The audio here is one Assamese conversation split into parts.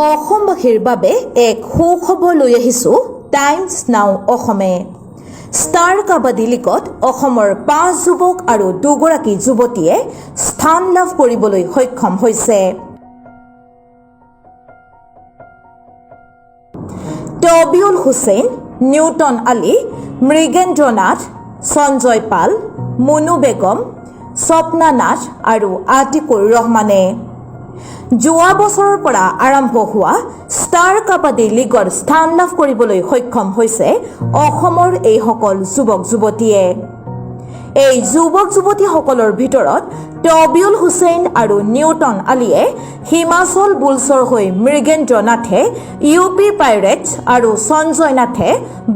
অসমবাসীৰ বাবে এক সুখবৰ লৈ আহিছোঁ টাইমছ নাও অসমে। ষ্টাৰ কাবাডী লীগত অসমৰ পাঁচ যুৱক আৰু দুগৰাকী যুৱতীয়ে স্থান লাভ কৰিবলৈ সক্ষম হৈছে। তবিউল হুছেইন, নিউটন আলী, মৃগেন্দ্ৰ নাথ, সঞ্জয় পাল, মুনু বেগম, স্বপ্না নাথ আৰু আতিকুৰ ৰহমানে যোৱা বছৰৰ পৰা আৰম্ভ হোৱা ষ্টাৰ কাবাডী লীগত স্থান লাভ কৰিবলৈ সক্ষম হৈছে অসমৰ এইসকল যুৱক যুৱতীয়ে। এই যুৱক যুৱতীসকলৰ ভিতৰত তবিউল হুছেইন আৰু নিউটন আলীয়ে হিমাচল বুলছৰ হৈ, মৃগেন্দ্ৰ নাথে ইউ পি পাইৰেটছ আৰু সঞ্জয় নাথে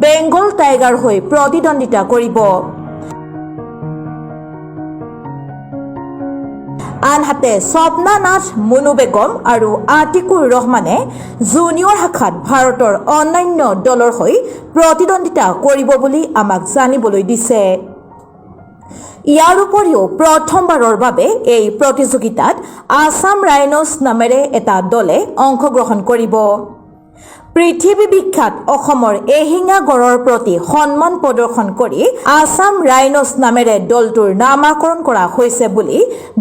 বেংগল টাইগাৰ হৈ প্ৰতিদ্বন্দ্বিতা কৰিব। আনহাতে স্বপ্না নাথ, মুনু বেগম আৰু আতিকুৰ ৰহমানে জুনিয়ৰ শাখাত ভাৰতৰ অন্যান্য দলৰ হৈ প্ৰতিদ্বন্দ্বিতা কৰিব বুলি আমাক জানিবলৈ দিছে। ইয়াৰ উপৰিও প্ৰথমবাৰৰ বাবে এই প্ৰতিযোগিতাত আছাম ৰাইনছ নামেৰে এটা দলে অংশগ্ৰহণ কৰিব। পৃথিৱী বিখ্যাত অসমৰ এশিঙীয়া গড়ৰ প্ৰতি সন্মান প্ৰদৰ্শন কৰি আছাম ৰাইনছ নামেৰে দলটোৰ নামাকৰণ কৰা হৈছে বুলি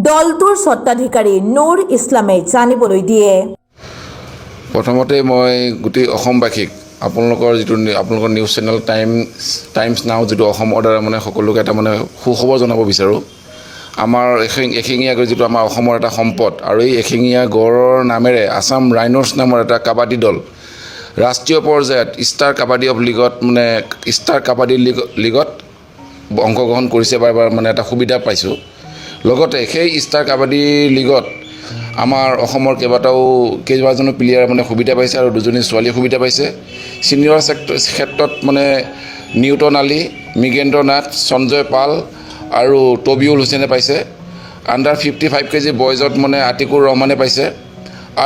দলটোৰ স্বত্বাধিকাৰী নুৰ ইছলামে জানিবলৈ দিয়ে। প্ৰথমতে মই গোটেই অসমবাসীক আপোনালোকৰ নিউজ চেনেল টাইমছ নাও যিটো অসমৰ দ্বাৰা মানে সকলোকে এটা মানে সুখবৰ জনাব বিচাৰোঁ। আমাৰ এশিঙীয়া গড় যিটো আমাৰ অসমৰ এটা সম্পদ আৰু এই এশিঙীয়া গড়ৰ নামেৰে আছাম ৰাইনছ নামৰ এটা কাবাডী দল ৰাষ্ট্ৰীয় পৰ্যায়ত ষ্টাৰ কাবাডী অফ লীগত মানে ষ্টাৰ কাবাডী লীগত অংশগ্ৰহণ কৰিছে বা এবাৰ মানে এটা সুবিধা পাইছোঁ। লগতে সেই ষ্টাৰ কাবাডী লীগত আমাৰ অসমৰ কেইবাজনো প্লেয়াৰ মানে সুবিধা পাইছে আৰু দুজনী ছোৱালীয়ে সুবিধা পাইছে। ছিনিয়ৰ ছেক্টৰ ক্ষেত্ৰত মানে নিউটন আলী, মৃগেন্দ্ৰ নাথ, সঞ্জয় পাল আৰু তবিউল হুছেইনে পাইছে। আণ্ডাৰ 55 কেজি বয়জত মানে আতিকুৰ ৰহমানে পাইছে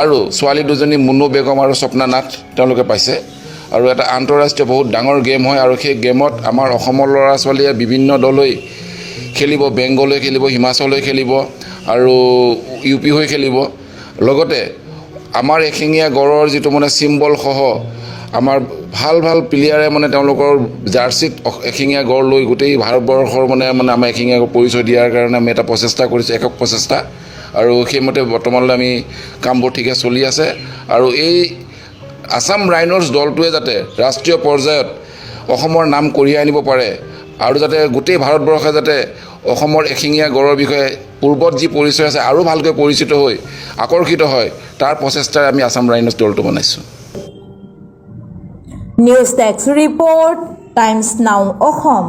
আৰু ছোৱালী দুজনী মুনু বেগম আৰু স্বপ্না নাথ, তেওঁলোকে পাইছে। আৰু এটা আন্তঃৰাষ্ট্ৰীয় বহুত ডাঙৰ গেম হয় আৰু সেই গেমত আমাৰ অসমৰ ল'ৰা ছোৱালীয়ে বিভিন্ন দল হৈ খেলিব, বেংগল হৈ খেলিব, হিমাচল হৈ খেলিব আৰু ইউ পি হৈ খেলিব। লগতে আমাৰ এশিঙীয়া গড়ৰ যিটো মানে চিম্বলসহ আমাৰ ভাল ভাল প্লেয়াৰে মানে তেওঁলোকৰ জাৰ্চিত এশিঙীয়া গড় লৈ গোটেই ভাৰতবৰ্ষৰ মানে আমাৰ এশিঙীয়া গড় পৰিচয় দিয়াৰ কাৰণে আমি এটা প্ৰচেষ্টা কৰিছোঁ, একক প্ৰচেষ্টা। আৰু সেইমতে বৰ্তমানলৈ আমি কামবোৰ ঠিকে চলি আছে। আৰু এই আছাম ৰাইনছ দলটোৱে যাতে ৰাষ্ট্ৰীয় পৰ্যায়ত অসমৰ নাম কঢ়িয়াই আনিব পাৰে আৰু যাতে গোটেই ভাৰতবৰ্ষে যাতে অসমৰ এশিঙীয়া গড়ৰ বিষয়ে পূৰ্বত যি পৰিচয় আছে আৰু ভালকৈ পৰিচিত হৈ আকৰ্ষিত হয়, তাৰ প্ৰচেষ্টাৰে আমি আছাম ৰাইনছ দলটো বনাইছোঁ। News desk report, times নাও অসম।